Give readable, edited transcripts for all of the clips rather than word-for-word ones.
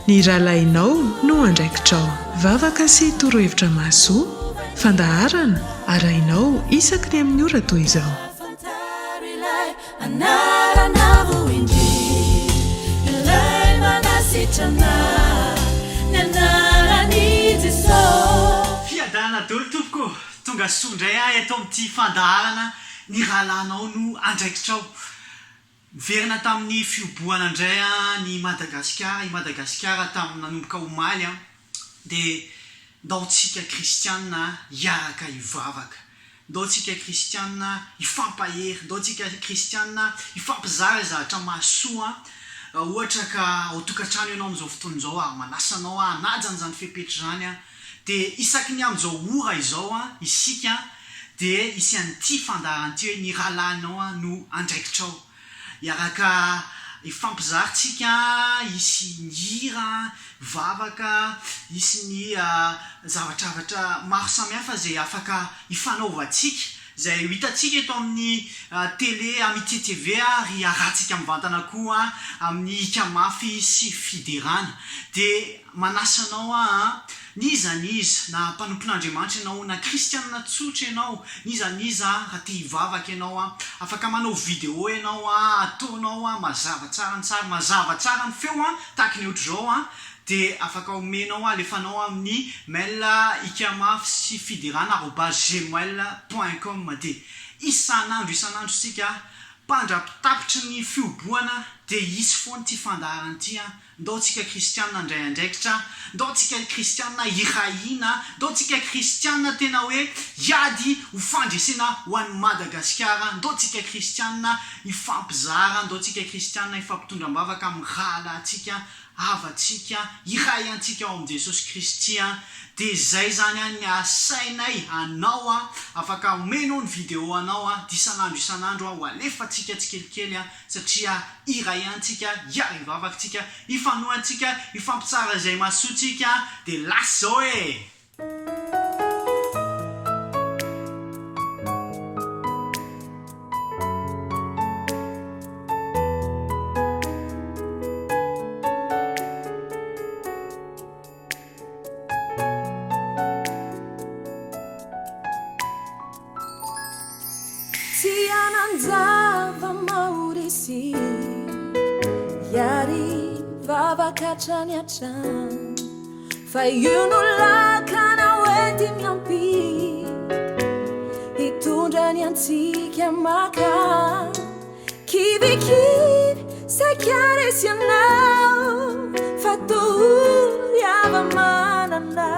Ny rahalahinao no andraikitrao. Vavaka sy torohevitra mahasoa, fandaharana arahinao isaky ny amin'ny ora toy izao. Fantaro ilay anarana avo indrindra, ilay manasitrana, ny anaran'i Jesosy. Fiadanana daholo tompoko ô! Tonga soa indray aho eto amin'ity fandaharana ny rahalahinao no andraikitrao. Niverina tamin'ny fihobohana indray ny Madagasikara, i Madagasikara tamin'ny nanomboka omaly dia ndao tsika kristianina hiaraka hivavaka, ndao tsika kristianina hifampahery, ndao tsika kristianina hifampizara izay zavatra mahasoa, raha ohatra ka ao tokantrano ianao amin'izao fotoana izao ary manasa anao aho hanaja an'izany fepetra izany dia isaky ny amin'izao ora izao isika dia hisy an'ity fandaharana ity hoe ny rahalahinao no andraikitrao. Hiaraka hifampizara tsika, hisy ny hira, vavaka, hisy ny zavatravatra maro samihafa izay afaka hifanaovantsika, izay ho hitantsika eto amin'ny télé Amitié TV ary harahantsika mivantana koa amin'ny hika mafy sy fiderana. Dia Manasa anao aho an! N'iza n'iza, na mpanompon'Andriamanitra ianao, na kristianina tsotra ianao, n'iza n'iza raha te hivavaka ianao an, afaka manao video ianao an, ataonao an, mazava tsara ny sary, mazava tsara ny feo an, tahaka ny ohatr'izao an, dia afaka omenao an, alefanao amin'ny mail ikamafy sy fiderana arobase gmail point com dia isan'andro isan'andro isika mpandrapitapitry ny fihobohana dia hisy foana ity fandaharana ity an, Ndao tsika kristiana handray andraikitra, ndao tsika kristiana hiray hina, ndao tsika kristiana tena hoe hiady ho fandresena ho an'i Madagasikara, ndao tsika kristiana hifampizara, ndao tsika kristiana hifampitondra am-bavaka amin'ny rahalahintsika, havantsika, hiray antsika ao amin'i Jesosy Kristy an! Dia izay izany an ny asainay anao an, afaka omenao ny video anao an, dia isan'andro isan'andro an ho alefantsika tsikelikely an, satria iray ihany tsika, hiara-hivavaka tsika, hifanohana tsika, hifampitsara izay mahasoa tsika, dia lasa izao e! Tsy hanan-java-mahory isika, hiary vavaka hatrany hatrany, fa io no lakana hoenti-miampita, hitondra ny antsika maka. Kivikivy saika resy anao fa tory hava-manana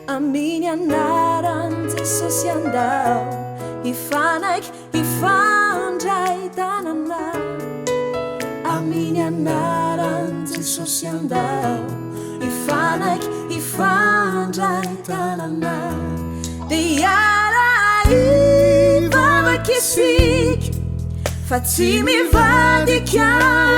Aminy anaran'i Jesosy andao hifanaiky hifandray tanana Aminy anaran'i Jesosy andao hifanaiky hifandray tanana Dia hiara-hivavaka isika fa tsy mivadika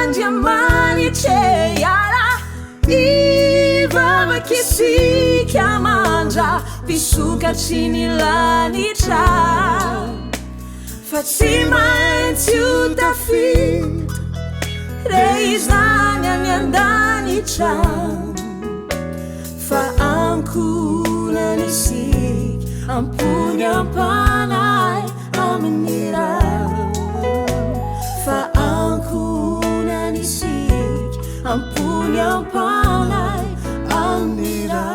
Andriamanitra e Hiara-hivavaka isika mandra-pisokatry ny lanitra Fa tsy maintsy ho tafita re izany any an-danitra Fa ankohonana isika, am-pony am-panahy amin'ny ra. Fa ankohonana isika, am-pony am-panahy amin'ny ra.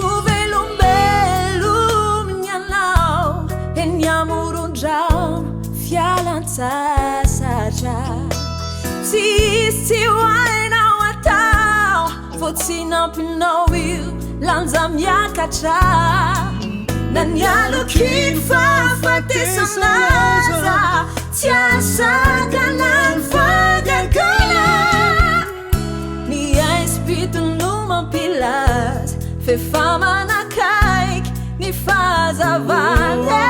Ho velombelominy ianao eny amoron-drano fialan-tsasatra. Tsy hisy tsy ho hainao atao vao tsy nampinao io lanja miakatra. Na ny aloky ny fahafatesana aza tsy hahasakana ny fahagagana. Ny aizim-pito no mampilaza f'efa manakaiky ny fahazavana.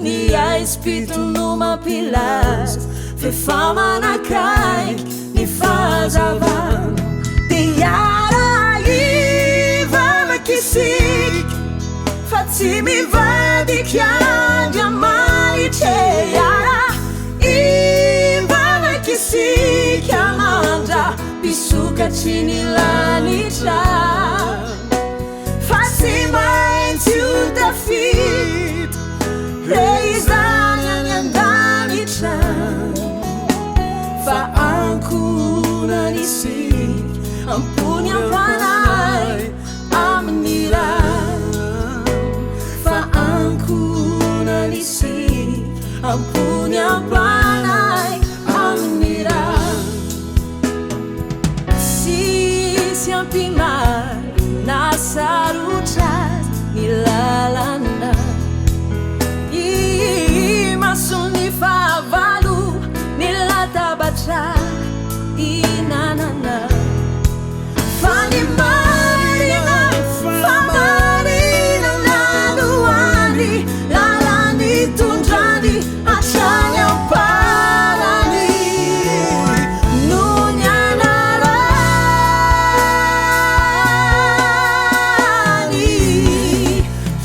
Ny aizim-pito no mampilaza f'efa manakaiky ny fahazavana. Dia hiara-hivavaka isika fa tsy. tsy mivadika Andriamanitra e Hivavaka isika mandra-pisokatry ny lanitra Fa tsy maintsy ho tafita re izany any an-danitra Fa ankohonana isika am-pony am-panahy Amin'ny ra Fa ankohonana isika am-pony am-panahy Amin'ny ra Tsisy ampimary na sarotra ny lalana Imason'ny fahavalo ny latabatra ihinanana Fa ny marina, fa marinana no any Lala-nitondrany hatrany am-parany Noho ny anarany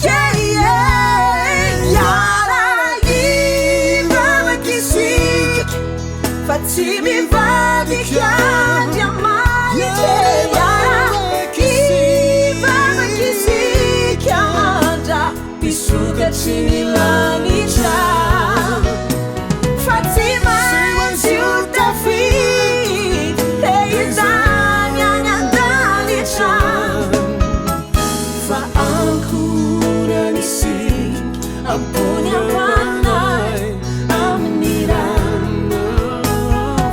Yeah, yeah Hiara-hivavaka isika Fa tsy mivadika Andriamanitra e Hivavaka isika mandra-pisokatry ny lanitra Fa tsy maintsy ho tafita izany any an-danitra Fa ankohonana isika Ambony am-panahy amin'ny ra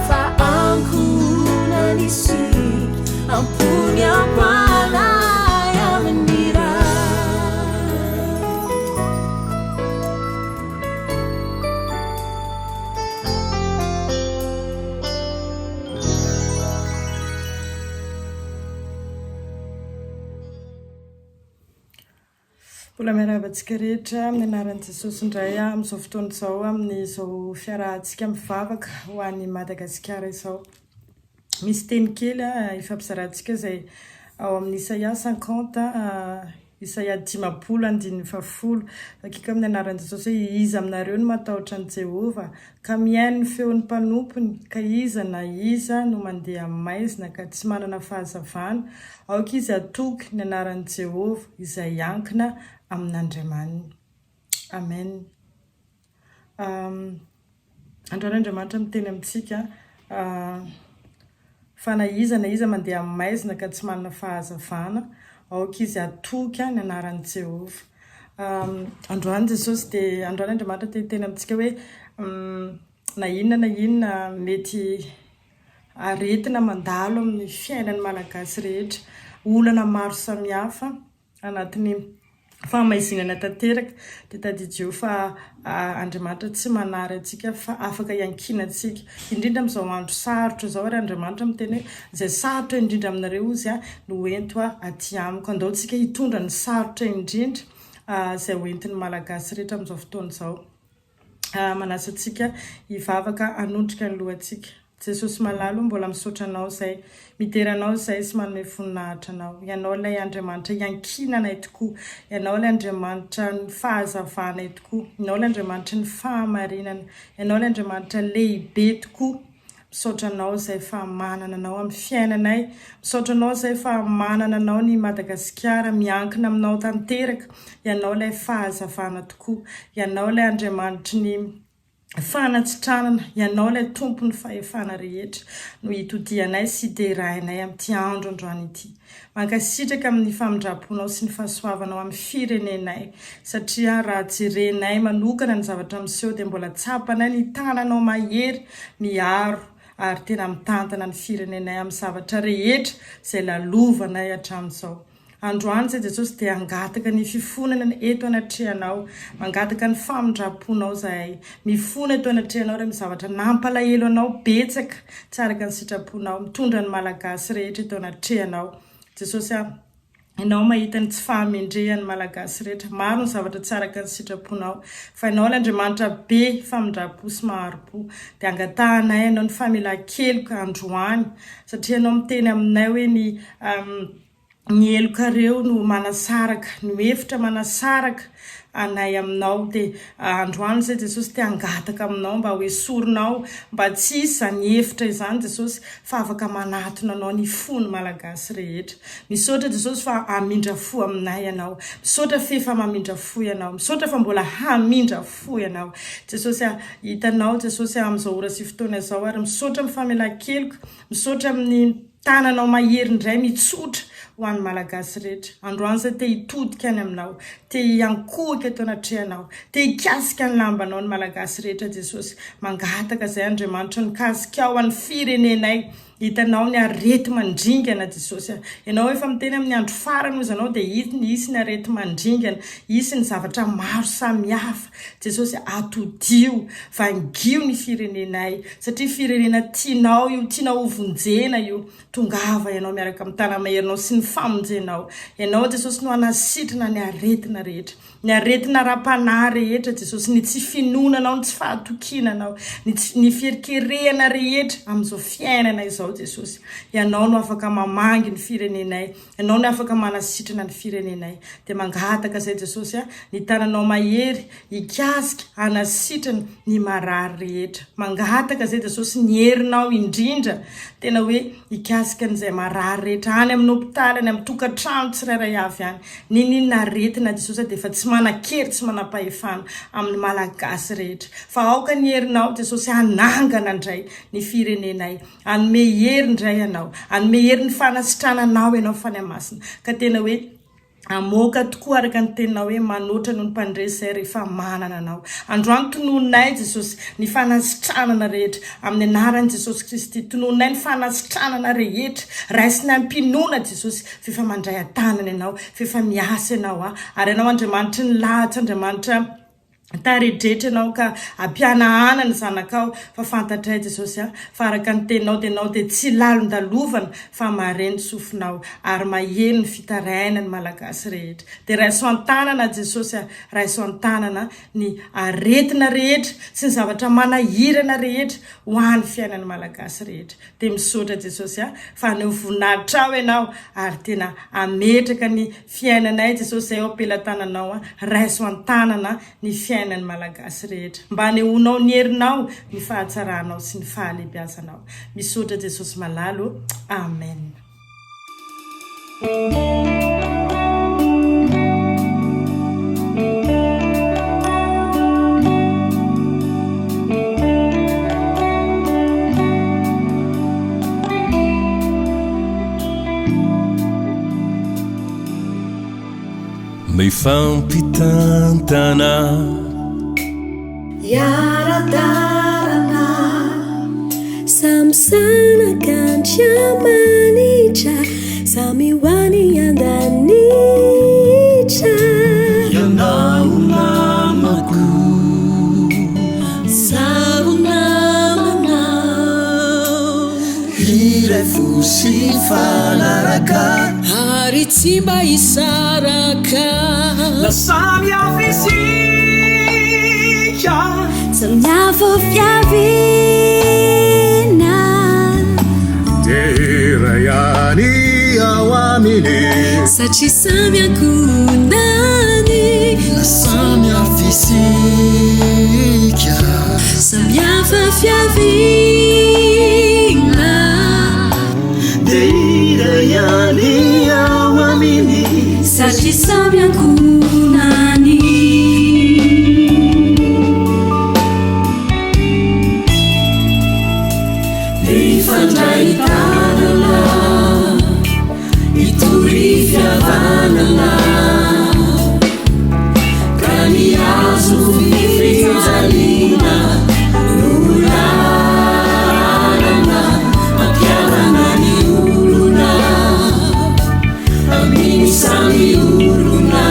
Fa ankohonana isika Ambony am-panahy amin'ny ra. Mbola miarahaba antsika rehetra amin'ny anaran'i Jesosy indray aho amin'izao fotoana izao amin'izao fiarahantsika mivavaka ho an'i Madagasikara izao. Misy teny kely ifampizarantsika izay ao amin'ny Isaia 50, Isaia 50 andininy fahafolo. Vakiko amin'ny anaran'i Jesosy hoe iza aminareo no matahotra an'i Jehovah ka mihaino ny feon'ny mpanompony, ka iza na iza no mandeha amin'ny maizina ka tsy manana fahazavana, aoka izy hatoky ny anaran'i Jehovah izay hiankina amin'Andriamaniny. Amen. Androany Andriamanitra miteny amintsika fa na iza na iza mandeha amin'ny maizina ka tsy manana fahazavana, aoka izy hatoky ny anaran'i Jehovah. Androany Jesosy dia, androany Andriamanitra te hiteny amintsika hoe na inona na inona mety aretina mandalo amin'ny fiainan'ny Malagasy rehetra, olana maro samihafa, anatin'ny fahamaizinana tanteraka dia tadidio fa Andriamanitra tsy manary antsika fa afaka iankinantsika indrindra amin'izao andro sarotra izao ary Andriamanitra miteny hoe izay sarotra indrindra aminareo ozy no hoento aty amiko andao tsika hitondra ny sarotra indrindra izay hoentin'ny Malagasy rehetra amin'izao fotoana izao. Manasa antsika hivavaka hanondrika ny lohantsika. Jesosy malala o, mbola misaotra Anao izay, midera Anao izay sy manome voninahitra Anao. Ianao ilay Andriamanitra iankinanay tokoa. Ianao ilay Andriamanitra ny fahazavanay tokoa. Ianao ilay Andriamanitry ny fahamarinana. Ianao ilay Andriamanitra lehibe tokoa. Misaotra Anao izay fa manana Anao amin'ny fiainanay. Misaotra Anao izay fa manana Anao ny Madagasikara, miankina aminao tanteraka. Ianao ilay fahazavana tokoa. Ianao ilay Andriamanitry ny fanasitranana. Ianao ilay Tompon'ny fahefana rehetra no itodihanay sy derainay amin'ity andro androany ity. Mankasitraka amin'ny famindram-ponao sy ny fahasoavanao amin'ny firenenay satria raha jerenay manokana ny zavatra miseho dia mbola tsapanay ny tananao mahery miaro ary tena mitantana ny firenenay amin'ny zavatra rehetra izay lalovanay hatramin'izao. Androany izay Jesosy dia hangataka ny fifonana eto anatrehanao, mangataka ny famindram-ponao izahay. Mifona eto anatrehanao ireo zavatra nampalahelo anao betsaka tsy araka ny sitraponao, mitondra ny Malagasy rehetra eto anatrehanao. Jesosy a, Ianao mahita ny tsy fahamendrehan'ny Malagasy rehetra, maro ny zavatra tsy araka ny sitraponao, fa Ianao ilay Andriamanitra be famindram-po sy mahari-po, dia angatahanay Ianao ny famelan-keloka androany, satria Ianao miteny aminay hoe ny. Ny helokareo no manasaraka, no efitra manasaraka anay aminao. Dia androany izay Jesosy te hangataka aminao mba ho esorinao, mba tsy hisy izany efitra izany Jesosy fa afaka manatona anao ny fon'ny Malagasy rehetra. Misaotra Jesosy fa hamindra fo aminay ianao. Misaotra f'efa mamindra fo ianao. Misaotra fa mbola hamindra fo ianao. Jesosy a, hitanao Jesosy a amin'izao ora sy fotoana izao ary misaotra amin'ny famelan-keloka, misaotra amin'ny Tananao mahery indray mitsotra ho an'ny Malagasy rehetra. Androany izay te hitodika any aminao, te hiankohoka eto anatrehanao, te hikasika ny lambanao ny Malagasy rehetra Jesosy. Mangataka izay Andriamanitra nikasikao an'ny firenenay. Hitanao ny areti-mandringana Jesosy a. Ianao efa miteny amin'ny andro farany hozy anao dia hisy ny areti-mandringana, hisy ny zavatra maro samihafa. Jesosy atodio, vangio ny firenenay. Satria firenena tianao io, tianao ho vonjena io. Tongava ianao miaraka amin'ny tanamaherinao sy ny famonjenao. Ianao Jesosy no hanasitrana ny aretina rehetra. Ny aretina ara-panahy rehetra Jesosy, ny tsy finoana anao, ny tsy fahatokiana anao, ny tsy ny fiherikerehana rehetra amin'izao fiainana izao Jesosy. Ianao no afaka mamangy ny firenenay. Ianao no afaka manasitrana ny firenenay. Dia mangataka izay Jesosy a, ny tananao mahery hikasika hanasitrana ny marary rehetra. Mangataka izay Jesosy ny herinao indrindra tena hoe hikasika an'izay marary rehetra any amin'ny hopitaly, any amin'ny tokantrano tsirairay avy any. N'inon'inona aretina Jesosy a dia efa tsy manan-kery, tsy manam-pahefana amin'ny Malagasy rehetra. Fa aoka ny herinao Jesosy hanangana indray ny firenenay. Hanome hery indray ianao. Hanome hery ny fanasitrananao ianao Fanahy Masina. Ka tena hoe hamoaka tokoa araka ny teninao hoe manoatra noho ny mpandresy izay rehefa manana anao. Androany tononinay Jesosy ny fanasitranana rehetra amin'ny anaran'i Jesosy Kristy. Tononinay ny fanasitranana rehetra. Raisinay am-pinoana Jesosy f'efa mandray an-tanana ianao, f'efa miasa ianao. Ary ianao Andriamanitry ny lahatra, Andriamanitra Taredretra ianao ka ampihanahana ny zanakao fa fantatray Jesosy a fa araka ny teninao dia ianao dia tsy lalondalovana fa mahare ny sofinao ary maheno ny fitarainany Malagasy rehetra dia raiso an-tanana Jesosy a raiso an-tanana ny aretina rehetra sy ny zavatra manahirana rehetra ho any fiainan'ny Malagasy rehetra dia misaotra Jesosy a fa haneho voninahitrao ianao ary tena hametraka ny fiainanay Jesosy zay eo am-pelatananao a, raiso an-tanana ny fiainan'ny Malagasy rehetra mba hanehoanao ny herinao, ny fahatsaranao sy ny fahalehibiazanao. Misaotra Jesosy malala o. Amen. Mifampitantana. Hiara-dalana. Samy zanak'Andriamanitra, samy ho any an-danitra. Ianao namako. Izaho namanao. Hiray fo sy hifanaraka. Ary tsy mba hisaraka. Na samy hafa isika. Samy hafa fiaviana. Dia iray ihany ao aminy. Satria samy ankohonany. Na samy hafa isika. Samy hafa fiaviana. Dia iray ihany ao aminy. Satria samy ankohonany. Mifandray tanana, hitory fihavanana. Ka ny hazo fijaliana no lalana mampihavana ny olona amin'ny samy olona.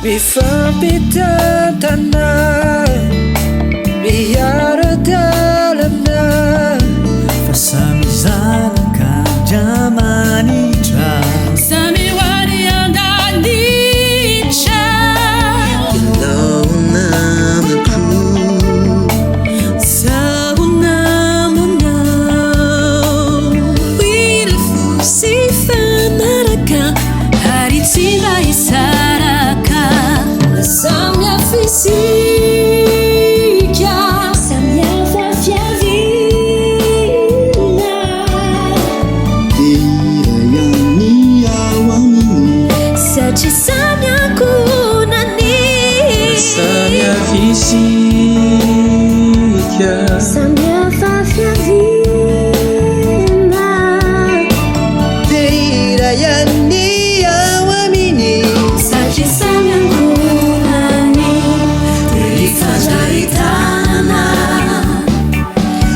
Mifampitantana, miara-dalana. Fa samy zanak'Andriamanitra. Samy ho any an-danitra. Ianao namako. Zaho namanao. Hira fo sy fanaraka ary tsy mba hisaraka. Samy hafa isika. Samy hafa fiaviana. Dia iray ihany ao aminy. Satria samy ankohonany. Samy hafa isika. Samy hafa fiaviana. Dia iray ihany ao aminy. Satria samy ankohonany. Dia hifandray tanana,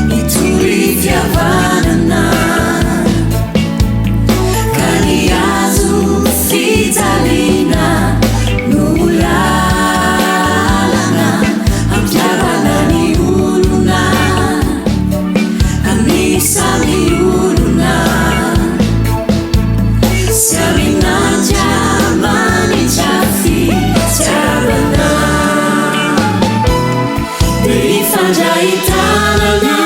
hitory fihavanana. Ka ny hazo fijaliana no lalana hampihavana ny olona, amin'ny samy olona. Samy n'Andriamanitra fitiavana. Dia hifandray tanana,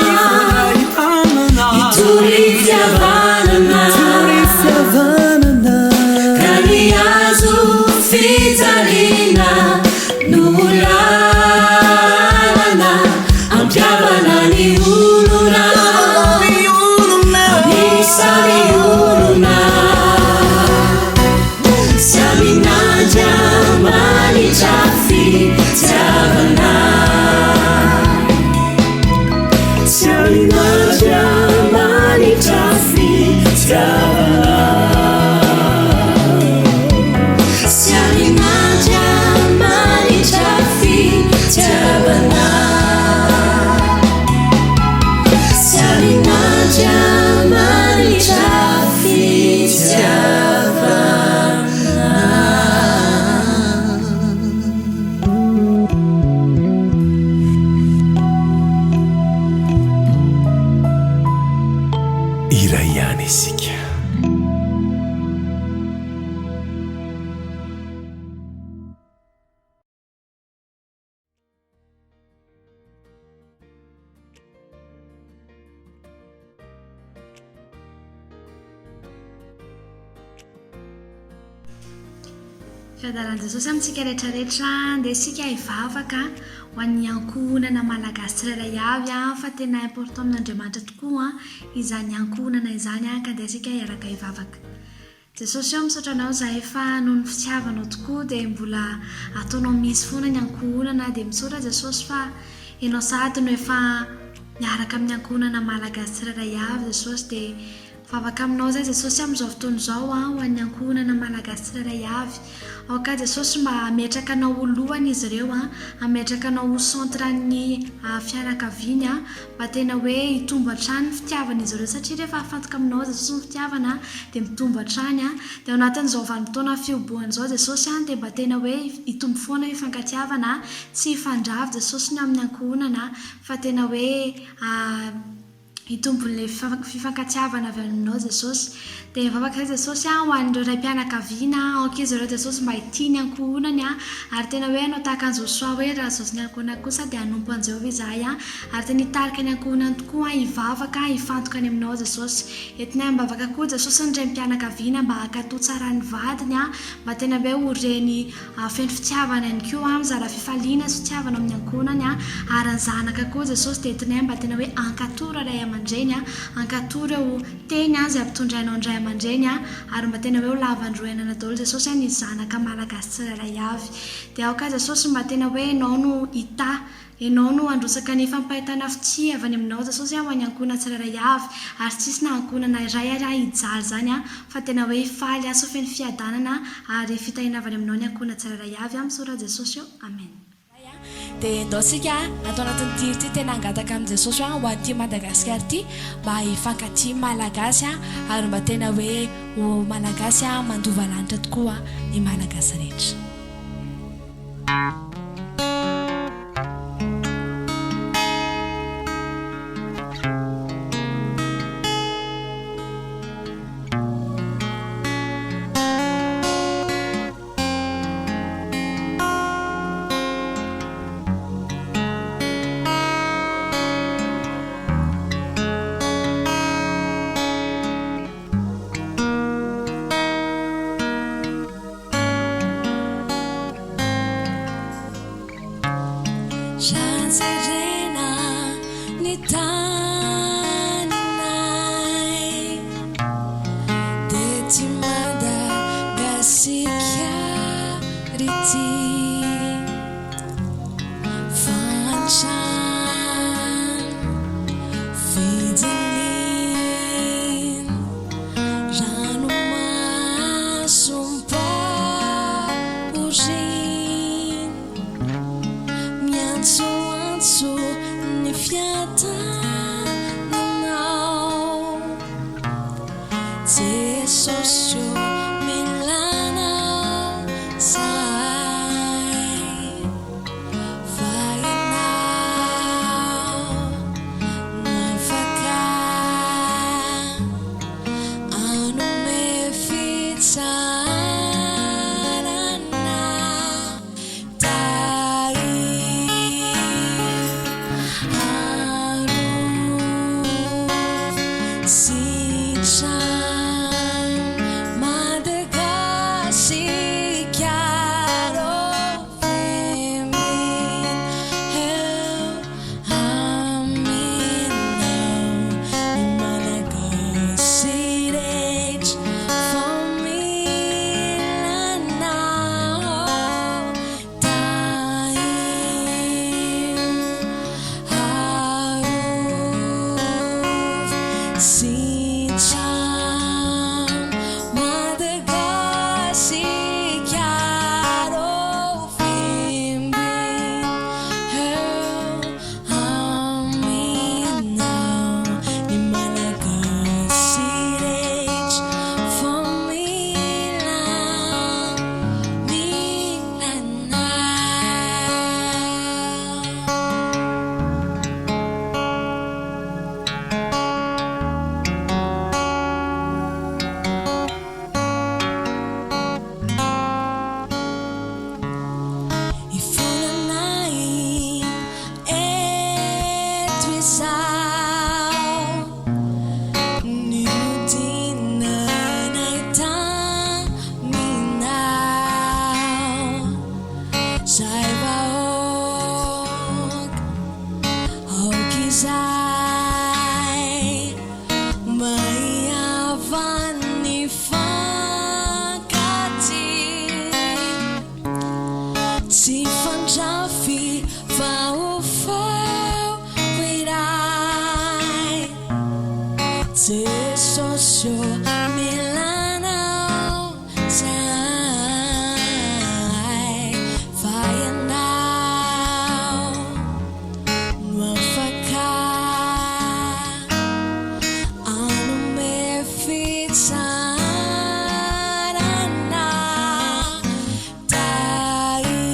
hitory fihavanana. Ka ny hazo fijaliana no lalana hampihavana ny olona, amin'ny samy olona. Samy n'Andriamanitra fitiavana. Samy n'Andriamanitra fitiavana. Samy n'Andriamanitra fitiavana. Samy n'Andriamanitra fitiavana. Iray ihany isika. Fiadaran'i Jesosy amintsika rehetra rehetra, andeha isika hivavaka ho an'ny ankohonana malagasy tsirairay avy fa tena important amin'Andriamanitra tokoa izany ankohonana izany ka andeha isika hiaraka hivavaka. Jesosy ô misaotra anao izahay fa noho ny fitiavanao tokoa dia mbola ataonao misy foana ny ankohonana dia misaotra Jesosy fa ianao sahady no efa miaraka amin'ny ankohonana malagasy tsirairay avy Jesosy dia Mivavaka aminao izay Jesosy amin'izao fotoana izao an, ho an'ny ankohonana malagasy tsirairay avy. Aoka Jesosy mba hametraka anao ho lohany izy ireo an, hametraka anao ho centre an'ny fianakaviany an, mba tena hoe hitombo hatrany ny fitiavan'izy ireo satria rehefa afantoka aminao Jesosy ny fitiavana dia mitombo hatrany an. Dia ao anatin'izao vanim-potoana fihobohana izao Jesosy an, dia mba tena hoe hitombo foana hifankatiavana, tsy hifandrava Jesosy ny amin'ny ankohonana fa tena hoe Hitombo ilay fifankatiavana avy aminao Jesosy. Dia mivavaka izay Jesosy ho an'ireo raim-pianakaviana, aoka izy ireo Jesosy mba hitia ny ankohonany ary tena hoe hanao tahaka an'i Josoa hoe raha izao sy ny ankohonako kosa dia hanompo an'i Jehovah izahay ary tena hitarika ny ankohonany tokoa hivavaka hifantoka any aminao Jesosy. Entinay am-bavaka koa Jesosy ny raim-pianakaviana mba hankatò tsara ny vadiny mba tena hoe ho reny Feno fitiavana ihany koa, mizara fifaliana sy fitiavana amin'ny ankohonany ary ny zanaka koa Jesosy dia entinay mba tena hoe hankatò ireo ray aman-dreny, hankatò ireo teny izay ampitondrainao ny ray aman-dreny ary mba tena hoe ho lavan-droainana daholo Jesosy ny zanaka malagasy tsirairay avy. Dia aoka Jesosy mba tena hoe Ianao no hitahy Ianao no handrotsaka ny fampahitana fitia avy any aminao Jesosy ho an'ny ankohonana tsirairay avy ary tsy hisy na ankohonana iray ary hijaly izany fa tena hoe hifaly sy ho feno fiadanana ary fitahiana avy any aminao ny ankohonana tsirairay avy Misaotra Jesosy ô Amen. Dia ndao tsika ato anatin'ity hira ity tena hangataka amin'i Jesosy ho an'ity Madagasikara ity mba hifankatia Malagasy ary mba tena hoe ho Malagasy mandova lanitra tokoa ny Malagasy rehetra. Raha jerena ny taninay dia tsy Madagasikara ity Fahantrana, fijaliana, ranomasom-pahoriana Miantsoantso ny fiadananao Jesosy ô mila Anao zahay Fa Ianao no afaka hanome fitsaharana Ifonanay eto izao Nihodinanay taminao Zay vahoaka aoka izay Mba hihavan'ny fankatia Tsy hifandrafy fa ho feo iray Jesosy ô mila Anao zahay Fa Ianao no afaka hanome fitsaharana. Tahi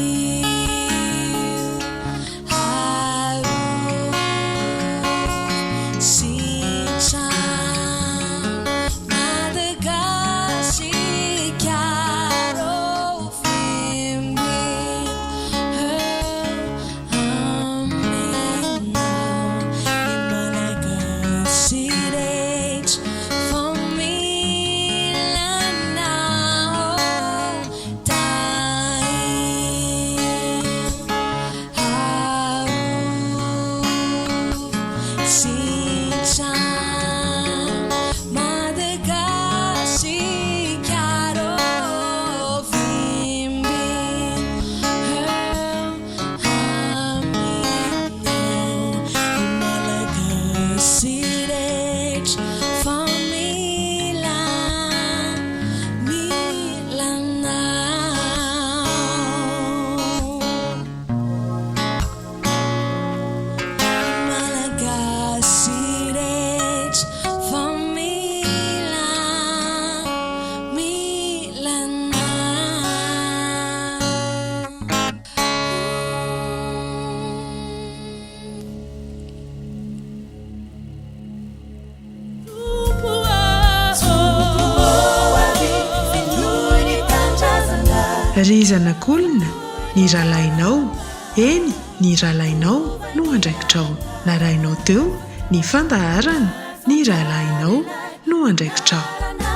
Ry zanak'olona, ny rahalahinao, eny, ny rahalahinao no andraikitrao. Narahinao teo ny fandaharana, ny rahalahinao no andraikitrao.